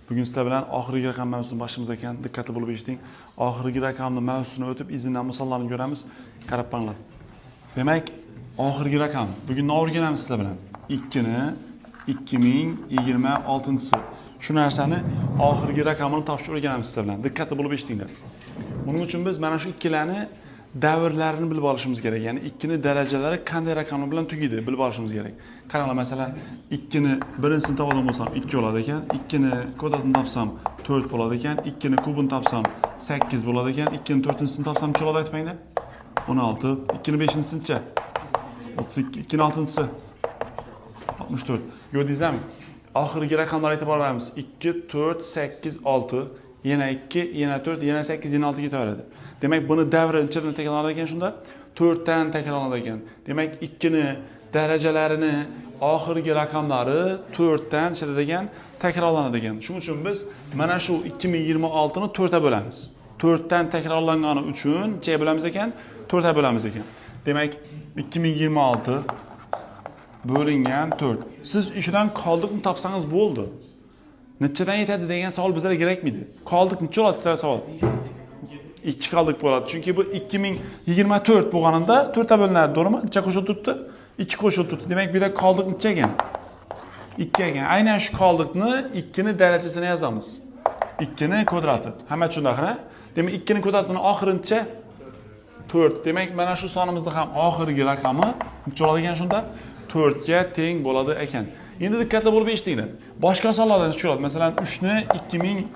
Bugun sizlar bilan oxirgi raqam mavzusini boshlaymiz ekan. Diqqatli bo'lib eshiting. Oxirgi raqamni mavzusini o'tib, izidan misollarni ko'ramiz. Qarab banglar. Demak, oxirgi raqam. Bugun nima o'rganamiz sizlar bilan? 2 ni 2026-si. Shu narsani oxirgi raqamini topishni o'rganamiz sizlar bilan. Diqqatli bo'lib eshitinglar. Buning uchun biz mana shu ikkilarni davrlarini bilib olishimiz kerak. Ya'ni 2 ni darajalari qanday raqamlar bilan tugaydi bilib olishimiz kerak. Qaranglar, masalan, 2 ni birinchisini topadigan bo'lsam 2 bo'ladi ekan, 2 ni kvadratini topsam 4 bo'ladi ekan, 2 ni kubini topsam 8 bo'ladi ekan, 2 ni to'rtinchisini topsam necha bo'ladi aytmanglar? 16, 2 ni beshinchisi 32, 2 ni oltinchisi 64. Ko'rdingizlarmi? Oxirgi raqamlarga e'tibor beramiz. 2, 4, 8, 6, yana 2, yana 4, yana 8, yana 6 ketaveradi. Demak, buni davri nechadan takrorlanadi ekan shunda? 4 dan takrorlanadi ekan. Demak, 2 ni darajalarini oxirgi raqamlari 4 dan nechada degan takrorlanadi ekan. Shuning uchun biz mana shu 2026 ni 4 ta bo'lamiz. 4 dan takrorlangani uchun nechaga bo'lamiz ekan? 4 ta bo'lamiz ekan. Demak, 2026 bo'lingan 4. Siz ichidan qoldiqni topsangiz bo'ldi. Nechadan yetadi degan savol bizlarga kerakmidi? Qoldiq necha bo'ladi sizlarga savol? 2 qoldiq bo'ladi. Chunki bu 2024 bo'lganida 4 ta bo'linadi, to'g'rimi? Necha qo'shilib turibdi? 2 qo'shilib turibdi. Demak, bu yerda qoldiq necha ekan? 2 ekan. Aynan shu qoldiqni 2 ni darajasini yozamiz. 2 ni kvadrati. Hamma tushundi, ha? Demak, 2 ni kvadratini oxiri necha? 4. Demak, mana shu sonimizni ham oxirgi raqami necha bo'ladi ekan shunda? 4 ga teng bo'ladi ekan. Endi diqqatli bo'lib eshitinglar. Boshqa sonlardan tushiradi. Masalan, 3 ni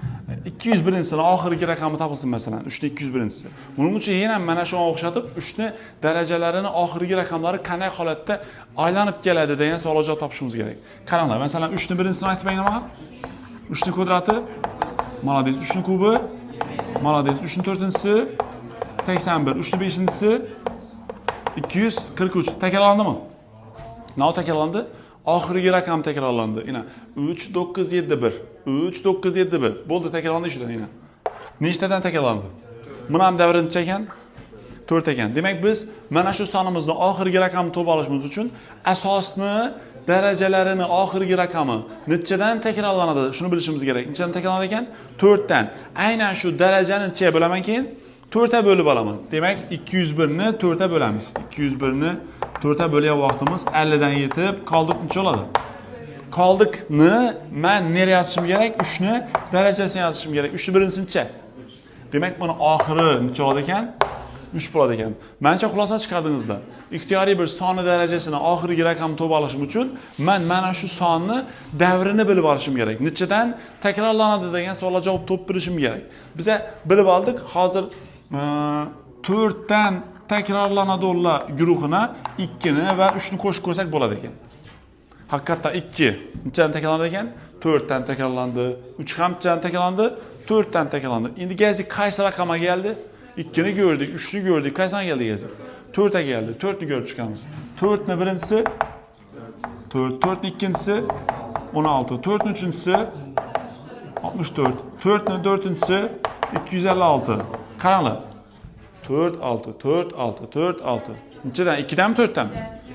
2201-sini oxirgi raqami topilsin masalan, 3 ni 201-si. Buning uchun yana mana shunga o'xshatib 3 ni darajalarini oxirgi raqamlari qanday holatda aylanib keladi degan savolga javob topishimiz kerak. Qaranglar, masalan, 3 ni birinchisini aytib bering nima? 3 ni kvadrati, молодец, 3 ni kubi, молодец, 3 ni to'rtinchisi 81, 3 ni beshinchisi 243. Takrorlandimi? Nima takrorlandi? Oxirgi raqam takrorlandi. Ina 3 9 7 1. 3 9 7 1. Bo'ldi, takrorlandi shudan ina. Nechtadan takrorlandi? Buni ham davri necha ekan? 4 ekan. Demak, biz mana shu sonimizni oxirgi raqamni topib olishimiz uchun asosni darajalarini oxirgi raqami nechadan takrorlanadi? Shuni bilishimiz kerak. Nechadan takrorlanadi ekan? 4 dan. Aynan shu darajani nechaga bo'laman keyin? 4 ta bo'lib olaman. Demak, 201 ni 4 ta bo'lamiz. 201 ni 4 ta bo'lgan vaqtimiz 50 dan yetib, qoldiq necha bo'ladi? Qoldiqni men nerga yozishim kerak? 3 ni darajasini yozishim kerak. 3 ni birinchisi necha? Demak, buni oxiri necha bo'ladi ekan? 3 bo'ladi ekan. Mencha xulosa chiqardingizlar. Ixtiyoriy bir sonni darajasini oxirgi raqamni topib olishim uchun men mana shu sonni davrini bilib olishim kerak. Nechadan takrorlanadi degan savolga javob topib bilishim kerak. Biza bilib oldik, hozir 4 dan takrorlanadiganlar guruhina 2 ni va 3 ni qo'shib qo'ysak bo'ladi ekan. Haqiqatdan 2 nechadan takrorlanadi ekan? 4 dan takrorlandi. 3 ham nechadan takrorlandi? 4 dan takrorlandi. Endi gazik qaysi raqamga keldi? 2 ni ko'rdik, 3 ni ko'rdik. Qaysiga keldi gazik? 4 ga keldi. 4 ni ko'rib chiqamiz. 4 ni birinchisi 4, 4 ni ikkinchisi 16, 4 ni uchinchisi 64, 4 ni to'rtinchisi 256. Qaranglar. 4 6 4 6 4 6. Nechadan? 2 danmi, 4 danmi?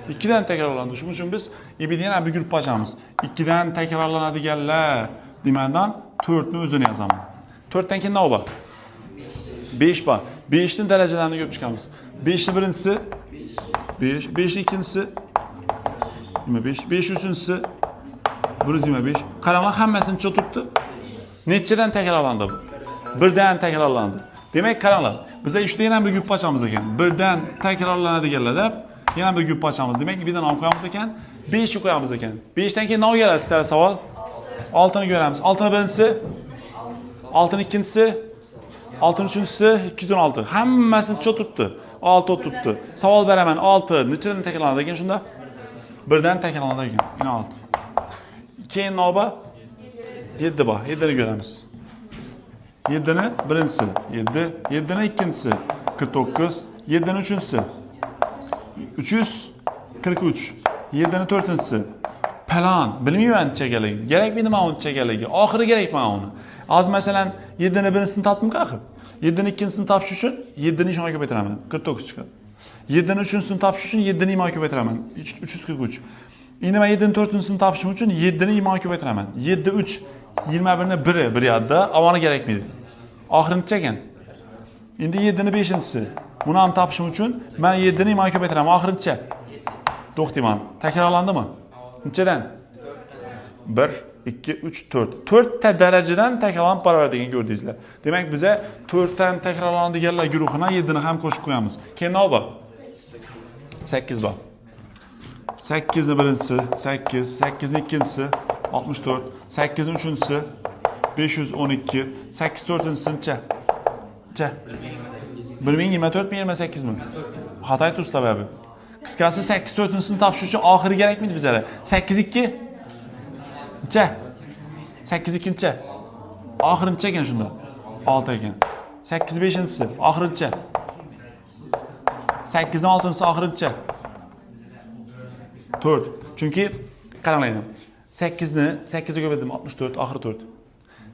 2 dan takrorlandi. Shuning uchun biz yana bir guruh ochamiz. 2 dan takrorlanadiganlar degandan 4 ni o'zini yozaman. 4 dan keyin nima bor? 5 bor. 5 ning darajalarini ko'rib chiqamiz. 5 ni birinchisi 5, 5 ni ikkinchisi 25, 5 uchinchisi 125. Qaranglar, hammasi necha turibdi? Nechadan takrorlandi bu? 1 dan takrorlandi. Demak, qaranglar, biz 3 ta yana bir guruh ochamiz ekan. 1 dan takrorlanadiganlar deb yana bir guruh ochamiz. Demak, 1 dan 10 qo'yamiz ekan, 5 ni qo'yamiz ekan. 5 dan keyin nima keladi sizlarga savol? 6 ni ko'ramiz. 6 ni birinchisi, 6 ni ikkinchisi, 6 ni uchinchisi 216. Hammasi necha turibdi? 6 turibdi. Savol beraman, 6 nechadan takrorlanadi ekan shunda? 1 dan takrorlanadi ekan. Yana 6. Keyin nima? 7 bor. 7 ni ko'ramiz. 7 ni birinchisi 7, 7 ni ikkinchisi 49, 7 ni uchinchisi 343, 7 ni to'rtinchisi palon. Bilmayman necha ekanligini. Kerakmidi men uni necha ekanligi? Oxiri kerak men uni. Hozir masalan 7 ni birinchisini topdim axir. 7 ni ikkinchisini topish uchun 7 ni ishonga ko'paytiraman. 49 chiqadi. 7 ni uchinchisini topish uchun 7 ni iymonga ko'paytiraman. 343. Endi men 7 ni to'rtinchisini topishim uchun 7 ni iymonga ko'paytiraman. 7 3 21ni 1 bir yadda, avoni kerakmidi. Oxiri necha ekan? Endi 7ni 5-inchisi. Buni ham topishim uchun men 7ni mana ko'paytiraman. Oxiri necha? To'xtayman. Takrorlandimi? Nechadan? 1 2 3 4. 4 ta darajadan takrorlanib boraver degan ko'rdingizlar. Demak, biza 4 dan takrorlanadiganlar guruhina 7 ni ham qo'shib qo'yamiz. Keyin nima bor? 8 bor. 8 ni birinchisi 8, 8 ni ikkinchisi 64, 8 ni uchinchisi 512, 8 to'rtinchisi necha? Necha? 1024 mi 28 mi? Xato aytibsizlar baribir. Qisqasi 8 to'rtinchisini topish uchun oxiri kerakmidi bizlarga? 8 2 necha? 8 2 necha? Oxiri necha ekan shunda? 6 ekan. 8 5-inchisi oxiri necha? 8 6-inchisi oxiri necha? 4. Chunki qaranglar, 8 ni 8 ga ko'paytirdim 64, oxiri 4.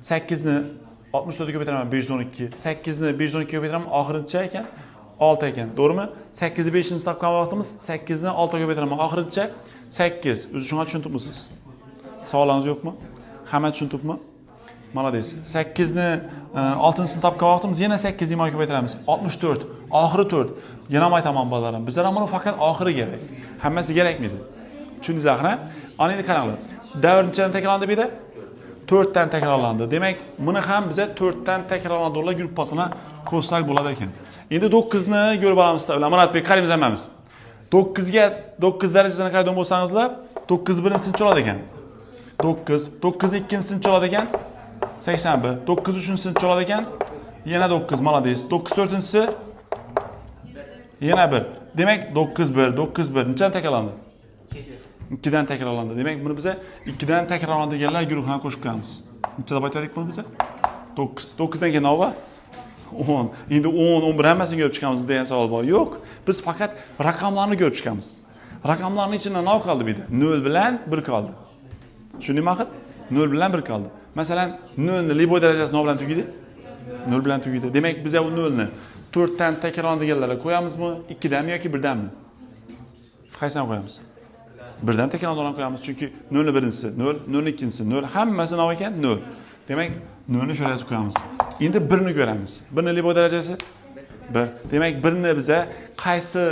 8 ni 64 ga ko'paytiraman 512, 8 ni 512 ga ko'paytiraman oxiri necha ekan? 6 ekan, to'g'rimi? 8 ni 5-inchisi topgan vaqtimiz 8 ni 6 ga ko'paytiraman oxiri necha? 8. O'zi shunga tushunibmisiz? Savolingiz yo'qmi? Hamma tushunibmi? Молодец. 8 ni 6-chisini topgan vaqtimiz yana 8 ni ko'paytiramiz. 64, oxiri 4. Yana ham aytaman bolalarim, bizlar ham buni faqat oxiri kerak. Hammasi kerakmidi? Tushundingiz axir? Ana endi qaranglar. Davr nechadan takrorlandi bu yerda? 4 dan takrorlandi. Demak, buni ham biza 4 dan takrorlanadiganlar guruhini qo'shsak bo'ladi ekan. Endi 9 ni ko'rib olamiz sizlar bilan. Muratbek, qaraymiz hammamiz. 9 ga 9 darajasini qaraydigan bo'lsangizlar, 9 birinchisini oladi ekan. 9, 9 ikkinchisini oladi ekan. 81, 9 uchinchisini oladi ekan. Yana 9, молодец. 9 to'rtinchisi yana 1. Demak, 9 1, 9 1 nechadan takrorlandi? 2 dan takrorlandi. Demak, buni biza 2 dan takrorlanadiganlar guruhini qo'shib qo'yamiz. Necha deb aytdik buni biza? 9. 9 dan keyin nima bor? 10. Endi 10, 11 hammasini ko'rib chiqamiz degan savol bor. Yo'q, biz faqat raqamlarni ko'rib chiqamiz. Raqamlarning ichidan nima qoldi bu yerda? 0 bilan 1 qoldi. Tushundingmi axir? 0 bilan 1 qoldi. Masalan, 0 ni liboy darajasi nima bilan tugaydi? 0 bilan tugaydi. Demak, biz u 0 ni 4 dan takrorlanadiganlarga qo'yamizmi, 2 danmi yoki 1 danmi? Qaysini qo'yamiz? 1 dan takrorlanadigan qo'yamiz, chunki 0 ni birinchisi 0, 0 ni ikkinchisi 0, hammasi nima ekan? 0. Demak, 0 ni shunday qo'yamiz. Endi 1 ni ko'ramiz. 1 ni liboy darajasi 1. Demak, 1 ni biza qaysi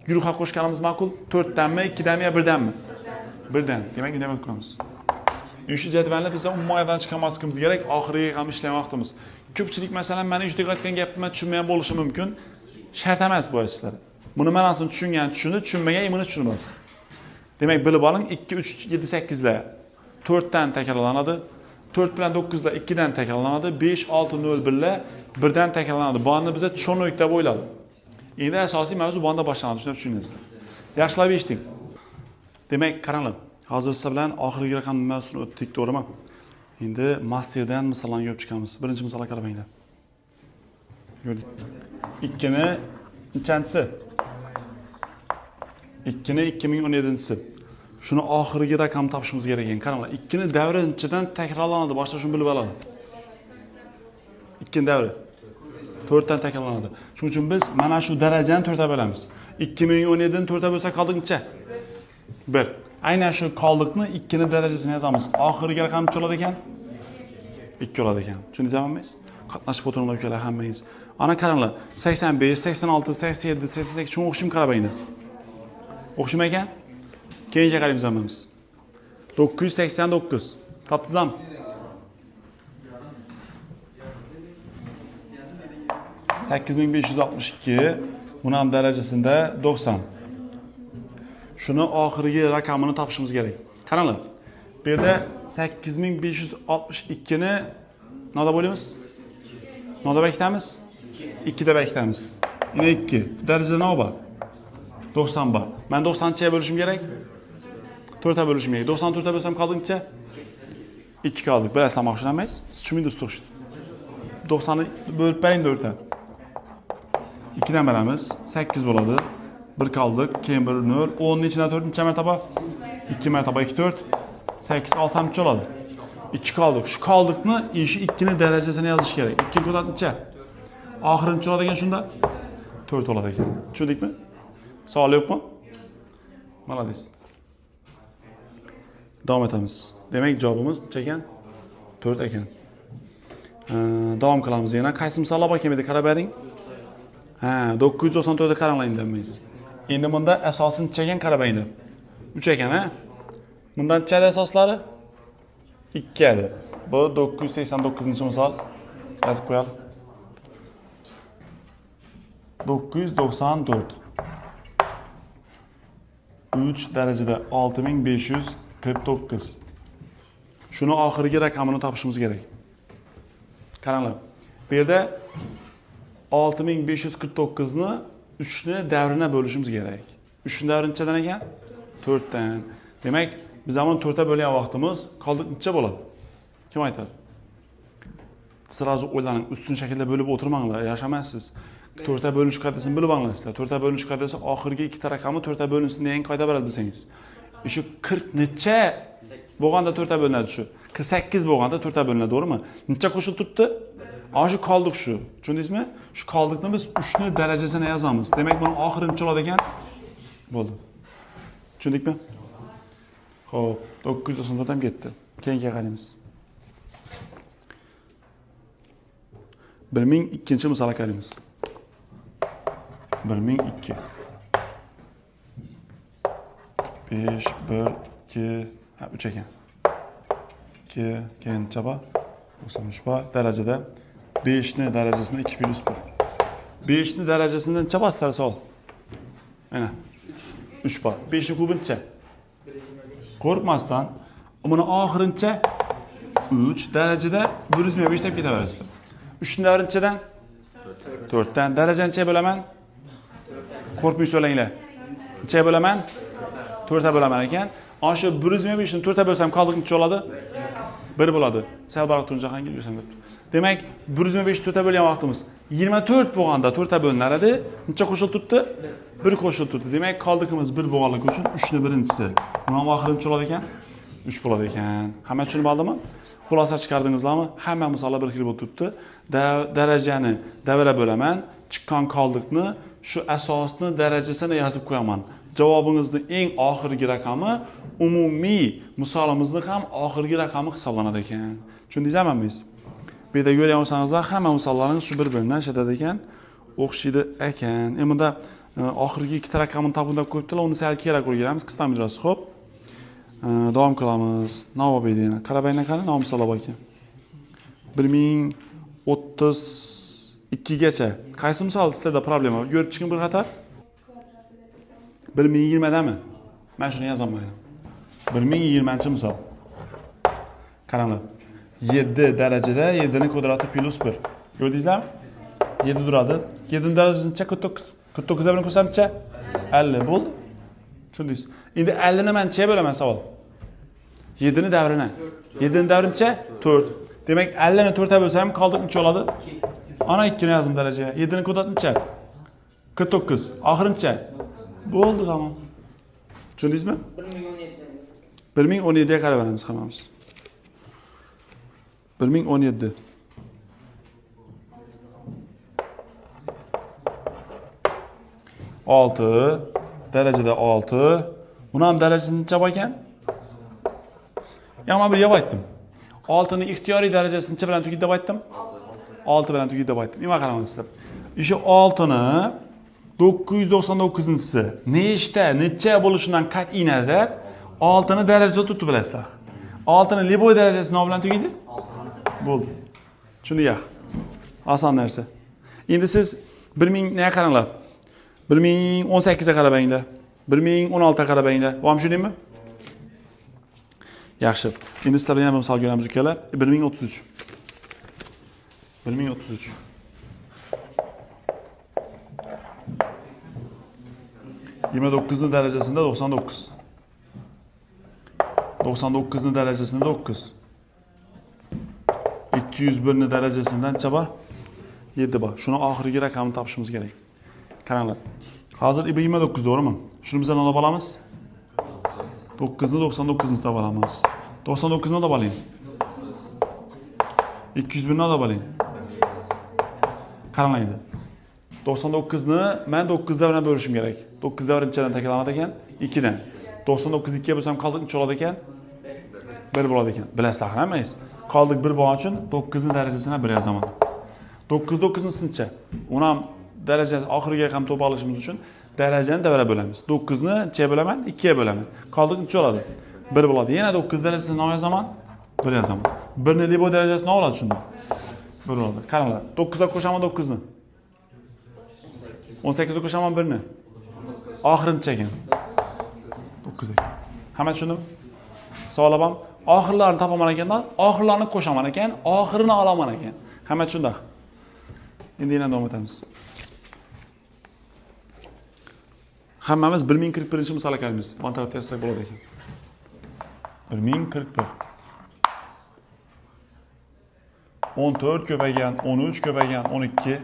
guruhga qo'shganimiz ma'qul? 4 danmi, 2 danmi yo 1 danmi? 1 dan. Demak, nima qo'yamiz? Shu jadvalni biz umuman chiqarmasligimiz kerak, oxiriga ham ishlagan vaqtimiz. Ko'pchilik masalan meni juda aytgan gapimni tushunmagan bo'lishi mumkin. Shart emas bu sizlar. Buni ma'nosini tushungan tushundi, tushunmagan buni tushunmas. Demak, bilib oling, 2 3 7 8 lar 4 dan takrorlanadi. 4 bilan 9 lar 2 dan takrorlanadi. 5 6 0 1 lar 1 dan takrorlanadi. Buni biz tushundik deb o'yladik. Endi asosiy mavzu bunda boshlanadi, shuni tushunasizlar. Yaxshilab eshiting. Demak, qaranglar. Hozir siz bilan oxirgi raqam mavzusini o'tdik, to'g'rimi? Endi masterdan misollarni ko'rib chiqamiz. Birinchi misolga qaranglar. 2 ni nechanchisi? 2 ni 2017-si. Shuni oxirgi raqam topishimiz kerak ekan. Qaranglar, 2 ni davri nechadan takrorlanadi? Boshda shuni bilib oladi. 2 ni davri 4 dan takrorlanadi. Shuning uchun biz mana shu darajani 4 ta bo'lamiz. 2017 ni 4 ta bo'lsa qoldik necha? 1. Aynan shu qoldiqni 2 ni darajasini yozamiz. Oxirgi raqam necha bo'ladi ekan? 2 bo'ladi ekan. Tushundingizmi? Qatnashib o'tiringlar ukalar hammangiz. Ana qaranglar, 85, 86, 87, 88 shunga o'xshaymi qarabanglar. O'xshaymi ekan? Keyinga qaraymiz hammamiz. 989. Topdingizmi? 8562. Buni ham darajasida 90. Shuni oxirgi raqamini topishimiz kerak. Qaranglar. Bu yerda 8562 ni nima deb o'ylaymiz? Nima deb aytamiz? 2 deb aytamiz. Yana 2. Darajada nima bor? 90 bor. Men 90-cha bo'lishim kerak. 4 ta bo'lishim kerak. 94 ta bo'lsam qoldi necha? 2 qoldi. Bilasizmi, o'xshamaysiz? Siz tushundingiz to'g'ri. 90 ni bo'lib bering 4 ta. 2 dan beramiz. 8 bo'ladi. 1 qoldik, keyin 1 0, 10 ning ichidan 4 necha martaba? 2 martaba 2 4 8 olsam necha bo'ladi? 2 qoldik. Shu qoldiqni ishi 2 ni darajasini yozish kerak. 2 kvadrat necha? Oxiri necha bo'ladi ekan shunda? 4 bo'ladi ekan. Tushundikmi? Savol yo'qmi? Молодец. Davom etamiz. Demak, javobimiz necha ekan? 4 ekan. Davom qilamiz yana. Qaysi misollar bor ekan qarab bering. Ha, 994 ni qaranglar endi biz. Endi bunda asosini necha ekan qarab bering. 3 ekan, ha? Bundan necha asoslari? 2 edi. Bu 989-misol. Yozib qo'yalik. 994. 3 darajada 6549. Shuni oxirgi raqamini topishimiz kerak. Qaranglar. Bu yerda 6549 ni 3 ni davrina bo'lishimiz kerak. 3 ni davri nechadan ekan? 4 dan. Demak, biz buni 4 ta bo'lgan vaqtimiz qoldiq necha bo'ladi? Kim aytadi? Sirazu o'ylaning, ustun shaklda bo'lib o'tirmanglar, yashamaysiz. 4 ta bo'linish qoidasini bilib olinglar. 4 ta bo'linish qoidasi oxirgi ikkita raqami 4 ta bo'linsin degan qoida beradi bilsangiz. Shu 40 necha bo'lganda 4 ta bo'linadi shu. 48 bo'lganda 4 ta bo'linadi, to'g'rimi? Necha qo'shilib turibdi? Ana shu qoldiq shu. Tushundingizmi? Shu qoldiqni biz 3 ni darajasini yozamiz. Demak, buni oxiri necha bo'ladi ekan? Bo'ldi. Tushundikmi? Xo'p, 994 ham ketdi. Keyinga qaraymiz. 1002-misolga qaraymiz. 1002. 5 1 2 3 ekan. 2 keyin necha bor? 93 bor. Darajada 5 ni darajasini 2 plus 1. 5 ni darajasidan necha bor sizlar savol? Mana 3 bor. 5 ni kubi necha? Qo'rqmasdan buni oxirincha 3 darajada 125 deb ketaverasizlar. 3 ni davri nechadan? 4 dan. Darajani nechaga bo'laman? Qo'rqmay so'ranglar. Nechaga bo'laman? 4 ta bo'laman ekan. Ana shu 125 ni 4 ta bo'lsam qoldiq necha bo'ladi? 1 bo'ladi. Sal baroq Tunjahangir yursam debdi. Demak, 125 ni 4 ta bo'lgan vaqtimiz 24 bo'lganda 4 ta bo'linar edi. Necha qo'shilib turibdi? 1 qo'shilib turibdi. Demak, qoldiqimiz 1 bo'lganligi uchun 3 ni birinchisi. Buni ham oxiri necha bo'ladi ekan? 3 bo'ladi ekan. Hamma tushunib oldimi? Xulosa chiqardingizlarmi? Hamma misollar bir xil bo'lib turibdi. Darajani davra bo'laman, chiqqan qoldiqni shu asosni darajasini yozib qo'yaman. Javobingizni eng oxirgi raqami umumiy misolimizni ham oxirgi raqami hisoblanadi ekan. Tushundingizmi biz? Bu yerda ko'rgan bo'lsangizlar, hamma misollaringiz shu bir-biridan ishatadi ekan, o'xshaydi ekan. Endi bunda oxirgi ikkita raqamini toping deb qo'yibdilar, uni sal keyinroq o'rganamiz, qisqa mijoz. Xo'p. Davom qilamiz. Navoiyda yana qarabanglar qani, nima misollar bor ekan. 1032 gacha. Qaysi misol sizlarda problema? Ko'rib chiqing bir qator. 1020 dami? Men shuni yozaman. 1020-misol. Qaranglar. 7 darajada 7 ni kvadrati plus 1. Ko'rdingizlarmi? 7 turadi. 7 ning darajasi necha? 49. 49 dan birini qo'shsam necha? 50 bo'ldi. Tushundingiz? Endi 50 ni men nechaga bo'laman savol? 7 ni davrini. 7 ni davri necha? 4. Demak, 50 ni 4 ta bo'lsam qoldiq necha bo'ladi? Ana 2 ni yozdim darajaga. 7 ni kvadrati necha? 49. Oxiri necha? Bo'ldi, tamom. Tushundingizmi? 1017 ga qarab beramiz hammamiz. 1017. 6 darajada 6. Buni ham darajasi necha bor ekan? Ya men bir yeb aytdim. 6 ning ixtiyoriy darajasi necha bilan tugaydi deb aytdim? 6 bilan tugaydi deb aytdim. Nima qaraymiz sizlar? O'sha 6 ni 999-inchisi nechta, necha bo'lishidan qat'iy nazar 6 ni darajada tutib bilasizlar. 6 ni liboy darajasi nima bilan tugaydi? 6. Bo'ldi. Tushundik. Oson narsa. Endi siz 1000 nega qaranglar? 1018 ga qarabanglar. 1016 ga qarabanglar. Bu ham shundaymi? Yaxshi. Endi sizlar yana bir misol ko'ramiz ukalar. 1033. 1033. 29 darajasida 99. 99 darajasida 9. 201 darajasidan necha bor? 7 bor. Shuni oxirgi raqamini topishimiz kerak. Qaranglar. Hozir 29 to'g'rimi? Shuni biz nima olamiz? 9 ni 99 ni topib olamiz. 99 ni topib oling. 201 ni topib oling. Qaranglar endi. 99 ni men 9 bilan bo'lishim kerak. 9 davri nechadan takrorlanadi ekan? 2 dan. 99 2 ga bo'lsam qoldiq necha bo'ladi ekan? 1 bo'ladi ekan. Bilasizlar, hammangiz. Qoldiq 1 bo'lgani uchun 9 ni darajasini 1 yozaman. 9 9-ni uni ham daraja oxiriga ham to'p olishimiz uchun darajani davra bo'lamiz. 9 ni nechaga bo'laman? 2 ga bo'laman. Qoldiq necha bo'ladi? 1 bo'ladi. Yana 9 darajasini nima yozaman? 1 yozaman. 1 ni libo darajasi nima bo'ladi shunda? 1 bo'ladi. Qaranglar, 9 ga qo'shaman 9 ni. 18 ga qo'shaman 1 ni. Oxiri necha ekan? 9 ekan. Hamma tushundimi? Savol ham oxirlarini topaman ekanlar, oxirlarini qo'shaman ekan, oxirini olaman ekan. Hamma tushundi. Endi yana davom etamiz. Hammamiz 1041-misol ekanmiz. Bu tarafda yozsak bo'ladi ekan. 1041. 14 ko'paygan 13 ko'paygan 12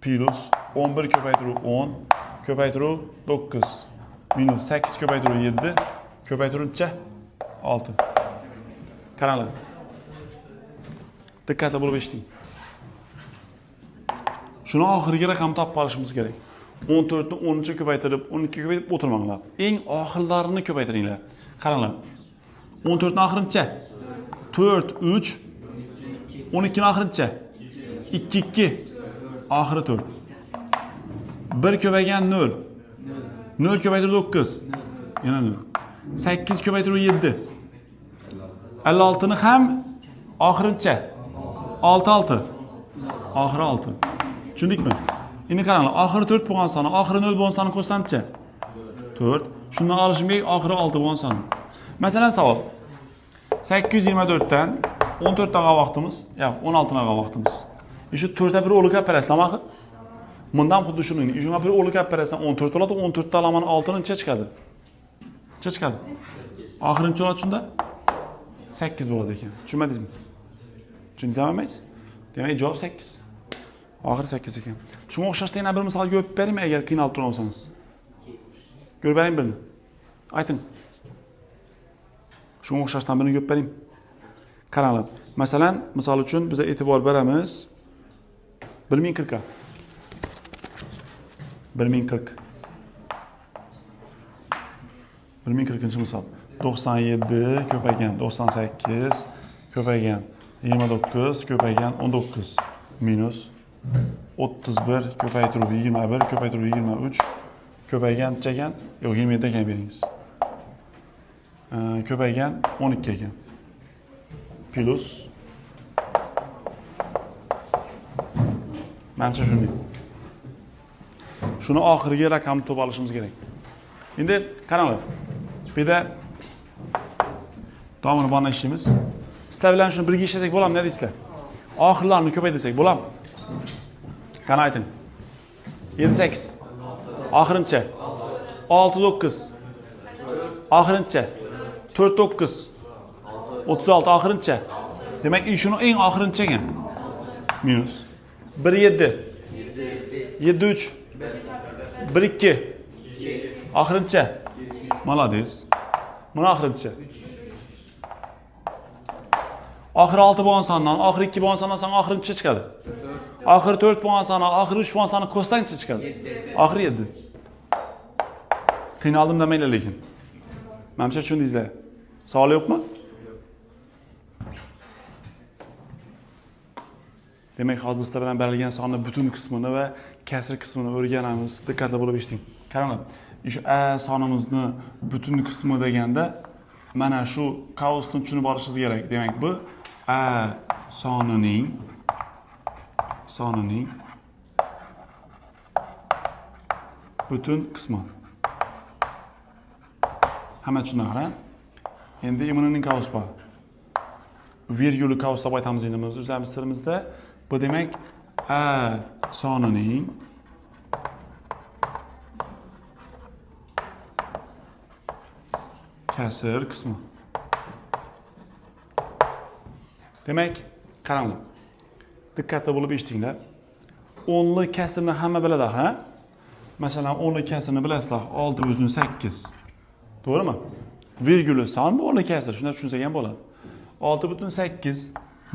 plus 11 ko'paytiruv 10 ko'paytiruv 9 minus 8 ko'paytiruv 7 ko'paytiruv necha? 6. Qaranglar. Diqqatli bo'lib eshiting. Shuni oxirgi raqamni topib olishimiz kerak. 14 ni 13 ga ko'paytirib, 12 ga ko'paytirib o'tirmanglar. Eng oxirlarini ko'paytiringlar. Qaranglar. 14 ni oxiri necha? 4 3. 12 ni oxiri necha? 2 2. Oxiri 4. 1 ko'paygan 0. 0 ko'paytirib 9. Yana 0. 8 ko'paytirib 7. 56 ni ham oxiri necha? 6 6. Oxiri 6. Tushundikmi? Endi qaranglar, oxiri 4 bo'lgan soni, oxiri 0 bo'lgan soni qo'shsam necha? 4. Shundan olishim kerak oxiri 6 bo'lgan soni. Masalan, savol. 824 dan 14 ta vaqtimiz, yo'q, 16 ta vaqtimiz. Shu 4 ta bir o'lik olib berasizlar axir. Bundan xuddi shuning. Shunga bir o'lik olib berasan 14 bo'ladi, 14 ta olaman 6 ni necha chiqadi? Necha chiqadi? Oxiri necha bo'ladi shunda? 8 bo'ladi ekan. Tushunmadingizmi? Tushundingizmi? Demak, javob 8. Oxiri 8 ekan. Shunga o'xshashda yana bir misol ko'rib beraymi agar qiynalib turgan bo'lsangiz? Ko'rib bering birini. Ayting. Shunga o'xshashdan birini ko'rib bering. Qaranglar. Masalan, misol uchun biz e'tibor beramiz 1040 ga. 1040. 1040-misol. 97 ko'paygan 98 ko'paygan 29 ko'paygan 19 minus 31 ko'paytiruv 21 ko'paytiruv 23 ko'paygan necha ekan? Yo'q, 27 ekan beringiz. Ko'paygan 12 ekan. Plus manimcha shunday. Shuni oxirgi raqamni topib olishimiz kerak. Endi qaranglar. Bu yerda davomini borni ishlaymiz. Sizlar bilan shuni birga ishlasak bo'ladimi, nima deysizlar? Oxirlarini ko'paytirsak bo'ladimi? Qani ayting. 7 8. Oxirincha 6 9. Oxirincha 4 9. 36 oxirincha. Demak, shuni eng oxirincha ekan. Minus 1 7. 7 3. 1 2. Oxirincha. Молодец. Buni oxirincha. Oxiri 6 bo'lgan sondan, oxiri 2 bo'lgan sondan so'ng oxirincha chiqadi. Oxiri 4 bo'lgan soni, oxiri 3 bo'lgan soni qo'shsang necha chiqadi? Oxiri 7. Qiynaldim demanglar lekin. Menimcha tushundingizlar. Savol yo'qmi? Demak, hozir sizlar bilan berilgan sonni butun qismini va kasr qismini o'rganamiz. Diqqatli bo'lib eshiting. Qaranglar, shu a sonimizni butun qismi deganda mana shu kaosni tushunib olishingiz kerak. Demak, bu a sonining butun qismi. Hamma tushunadi, ha? Endi immunining kaos bor. Virgulli kaos deb aytamiz endi biz o'zlarimiz tilimizda. Bu demak a sonining kasr qismi. Demak, qaranglar. Diqqatli bo'lib eshitinglar. O'nli kasrni hamma biladi, ha? Masalan, o'nli kasrni bilasizlar, 6.8. To'g'rimi? Virgulli son bu o'nli kasr, shunday tushunsak ham bo'ladi. 6.8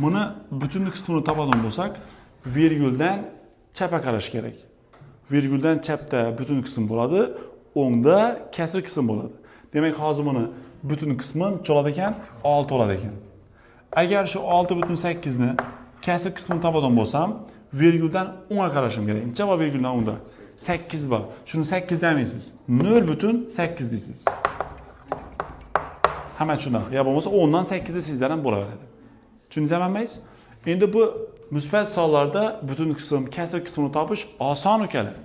buni butun qismini topadigan bo'lsak, virguldan chapga qarash kerak. Virguldan chapda butun qism bo'ladi, o'ngda kasr qism bo'ladi. Demak, hozir buni butun qismi necha bo'ladi ekan? 6 bo'ladi ekan. Agar shu 6,8 ni kasr qismini topadigan bo'lsam, verguldan o'ngga qarashim kerak. Necha bor verguldan o'ngda? 8 bor. Shuni 8 demaysiz. 0,8 deysiz. Hamma shunday. Ya bo'lmasa 10 dan 8 desangizlar ham bo'laveradi. Tushundingizmi hammangiz? Endi bu musbat sonlarda butun qism, kasr qismini topish oson ukalar.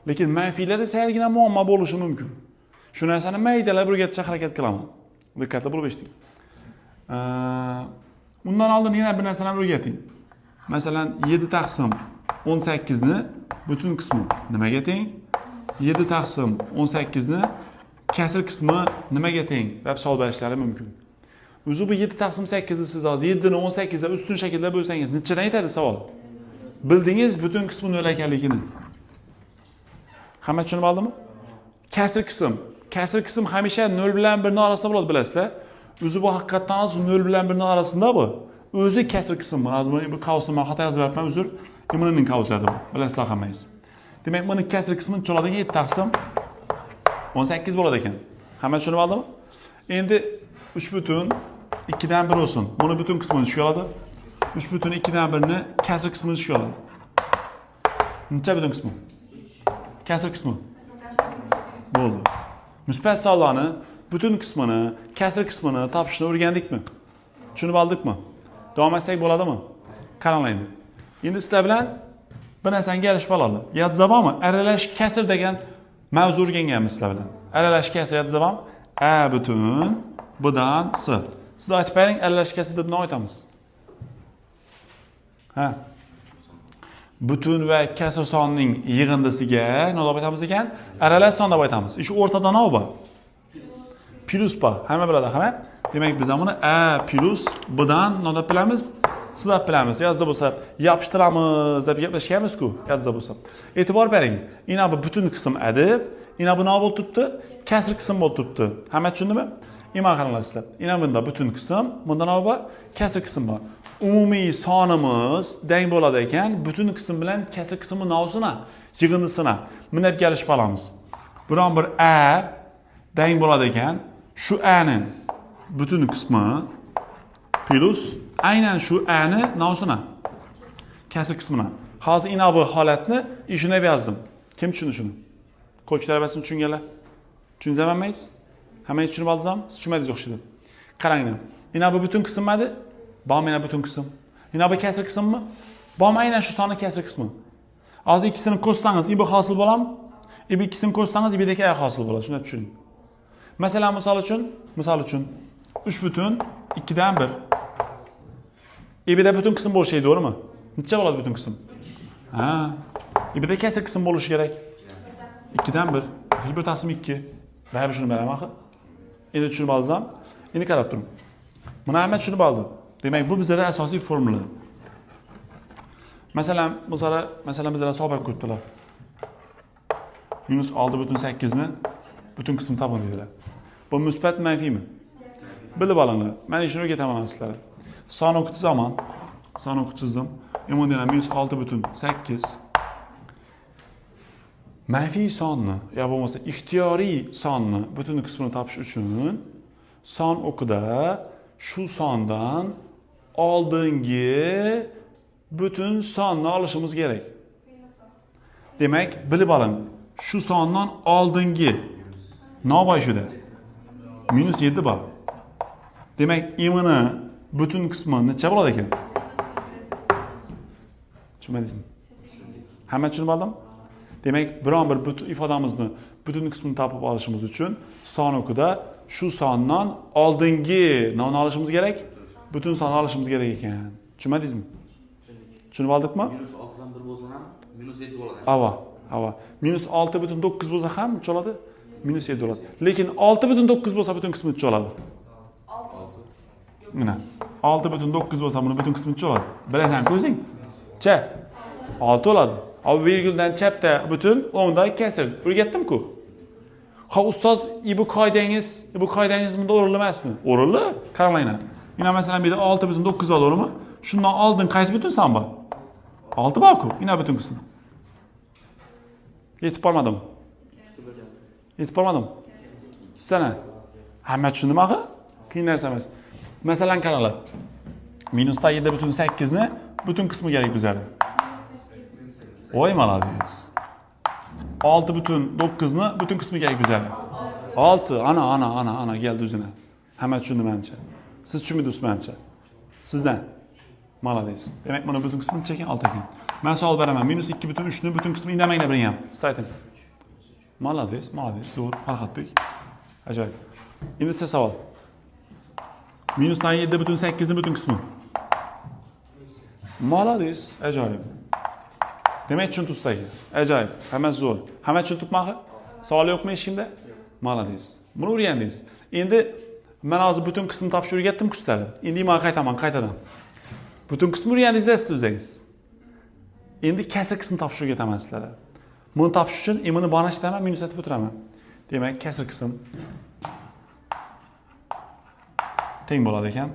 Lekin manfiylarda salgina muammo bo'lishi mumkin. Shu narsani maydalab o'rgatishga harakat qilaman. Diqqatli bo'lib eshiting. Undan oldin yana bir narsani o'rgating. Masalan, 7 taqsim 18 ni butun qismi nimaga teng? 7 taqsim 18 ni kasr qismi nimaga teng deb savol berishlari mumkin. O'zi bu 7 taqsim 8 ni siz hozir 7 ni 18 ga ustun shaklda bo'lsangiz nechadan yetadi savol? Bildingiz butun qismi 0 ekanligini. Hamma tushunib oldimi? Kasr qism. Kasr qism hamisha 0 bilan 1 ning orasida bo'ladi, bilasizlar. O'zi bu haqiqatan hozir 0 bilan 1 ning orasida bu. O'zi kasr qism. Hozir bu qavsni men xato yozib beribman, uzr. Buning qavsi bu. Bilasizlar hammangiz. Demak, buni kasr qismini choladigan 7 taqsim 18 bo'ladi ekan. Hamma tushunib oldimi? Endi 3,2 dan 1 olsun. Buni butun qismini tushga oladi. 3,2 dan 1 ni kasr qismini tushga oladi. Necha butun qismi? Kasr qismi. Bo'ldi. Musbat sonlarni butun qismini, kasr qismini topishni o'rgandikmi? Tushunib oldikmi? Davom etsak bo'ladimi? Qaranglar endi. Endi sizlar bilan bir narsani kelishib oladi. Yodingizda bormi? Aralash kasr degan mavzu o'rganganmiz sizlar bilan. Aralash kasr yodingizda bormi? A butun B dan S. Siz aytib bering, aralash kasr deb nima aytamiz? Ha. Butun va kasr sonining yig'indisiga nima deb aytamiz ekan? Aralash son deb aytamiz. Shu o'rtada nima bor? Plus bor. Hamma biladi, hamma. Demak, biz buni A plus B dan nima deb bilamiz? S deb bilamiz. Yodingizda bo'lsa, yopishtiramiz deb gaplashganmiz-ku, yodingizda bo'lsa. E'tibor bering. Ina bu butun qism A deb, ina bu nima bo'lib turibdi? Kasr qism bo'lib turibdi. Hamma tushundimi? Iman qaranglar sizlar. Ina bunda butun qism, bunda nima bor? Kasr qism bor. Umumiy sonimiz teng bo'ladi ekan, butun qism bilan kasr qismi novsini, yig'indisini bunday kelishib olamiz. Biron bir A teng bo'ladi ekan, shu A ni butun qismi plus aynan shu A ni novsini, kasr qismini. Hozir ina bu holatni shunday yozdim. Kim tushundi shuni? Qo'l ko'tarmasini tushunganlar. Tushundingizmi hammangiz? Hammangiz tushunib oldingizmi? Siz tushunmadingiz o'xshaydi. Qaranglar. Ina bu butun qismmadi? Bormi yana butun qism? Ina bu kasr qismmi? Bormi aynan shu sonni kasr qismi? Hozir ikkisini qo'shsangiz, i bu hosil bo'ladimi? I bu ikkisini qo'shsangiz, i bu yerda A hosil bo'ladi. Shuni tushuning. Masalan, misol uchun 3,2 dan 1. I bu yerda butun qism bo'lishi kerak, to'g'rimi? Necha bo'ladi butun qism? Ha. I bu yerda kasr qism bo'lishi kerak. 2 dan 1, 1 taqsim 2. Baribir shuni beraman axir. Endi tushunib oldingizmi? Endi qarab turing. Buni hamma tushunib oldi. Demak, bu bizlarda asosiy formula. Masalan, bizlar hisob berib qo'yibdilar. Minus 6,8 ni butun qismini toping dedilar. Bu musbat manfiymi? Bilib olinglar. Men shuni o'rgataman sizlarga. Son o'qi chizaman. Son o'qi chizdim. Endi yana minus 6,8 manfiy sonni yo bo'lmasa ixtiyoriy sonni butun qismini topish uchun son o'qida shu sondan oldingi butun sonni olishimiz kerak. Demak, bilib oling. Shu sondan oldingi nima bor shuda? Minus 7 bor. Demak, imini butun qismi necha bo'ladi ekan? Tushundingizmi? Hamma tushunib oldimi? Demak, biron bir butun ifodamizni butun qismini topib olishimiz uchun son o'qida shu sondan oldingi nimani olishimiz kerak? Butun sonni olishimiz kerak ekan. Tushundingizmi? Tushunib oldikmi? Minus 6 dan 1 bo'lsa ham minus 7 bo'ladi. Ava, ava. Minus 6,9 bo'lsa ham necha bo'ladi? Minus 7 bo'ladi. Lekin 6,9 bo'lsa butun qismi necha bo'ladi? 6. Mana 6,9 bo'lsa buni butun qismi necha bo'ladi? Bilasan ko'zing? Cha. 6 bo'ladi. Av virguldan chapda butun, o'ngda kasr. O'rgatdim-ku. Ha, ustoz, bu qoidangiz bunda o'rinli emasmi? O'rinli. Qaranglar. Mana masalan, bu yerda 6,9 bor, to'g'rimi? Shundan oldin qaysi butun son bor? 6 bor-ku. Ina butun qismi. Yetib bormadim. Yetib bormadim. Sana. Hamma tushundimi axir? Qiyin narsa emas. Masalan, qaranglar. Minusdan 7,8 ni butun qismi kerak bizlarga. Voy, молодец. 6,9 ni butun qismi kerak bizlarga. 6. Ana, ana, ana, ana keldi o'zini. Hamma tushundi menimcha. Siz tushundingiz menimcha. Sizdan. Молодец. Demak, buni butun qismini cheking 6 ekan. Men savol beraman. Minus 2,3 ni butun qismi indamanglar biring ham. Siz ayting. Молодец, молодец. Zo'r, Farhodbek. Ajoyib. Endi sizga savol. Minusdan 7,8 ni butun qismi. Молодец, ajoyib. Demak, tushundingiz. Ajoyib. Hammasi zo'r. Hamma tushundimi axir? Savol yo'qmi hech kimda? Молодец. Buni o'rgandingiz. Endi men hozir butun qismni topishni o'rgatdim-ku sizlarga. Endi men qaytaman, qaytadan. Butun qismni o'rgandingizlar siz o'zingiz. Endi kasr qismni topishni o'rgataman sizlarga. Buni topish uchun buni banashtaman, minus aytib o'tiraman. Demak, kasr qism teng bo'ladi ekan.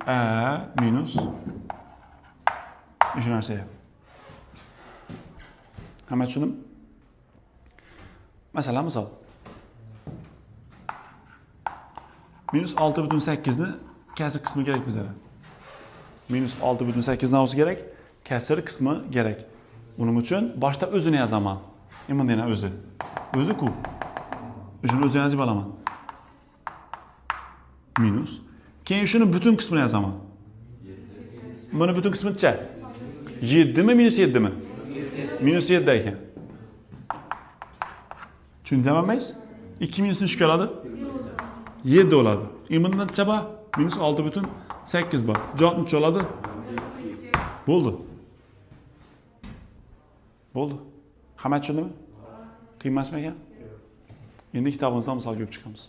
A minus shu narsaga. Hamma tushundimi? Masalan, misol. Minus 6,8 ni kasr qismi kerak bizlarga. Minus 6,8 ni kerak, kasr qismi kerak. Buning uchun boshda o'zini yozaman. Endi yana o'zi. O'zi-ku. Shuni o'zini yozib olaman. Minus. Keyin shuni butun qismini yozaman. Buni butun qismi-cha? 7 mi, minus 7 mi? Minus 7 ekan. Tushundingizmi? 2 minus 3 keladi? 7 bo'ladi. Endi bundan necha bor? Minus 6,8 bor. Javob necha bo'ladi? Bo'ldi. Bo'ldi. Hamma tushundimi? Qiyin emasmi ekan? Endi kitobimizdan misol ko'rib chiqamiz.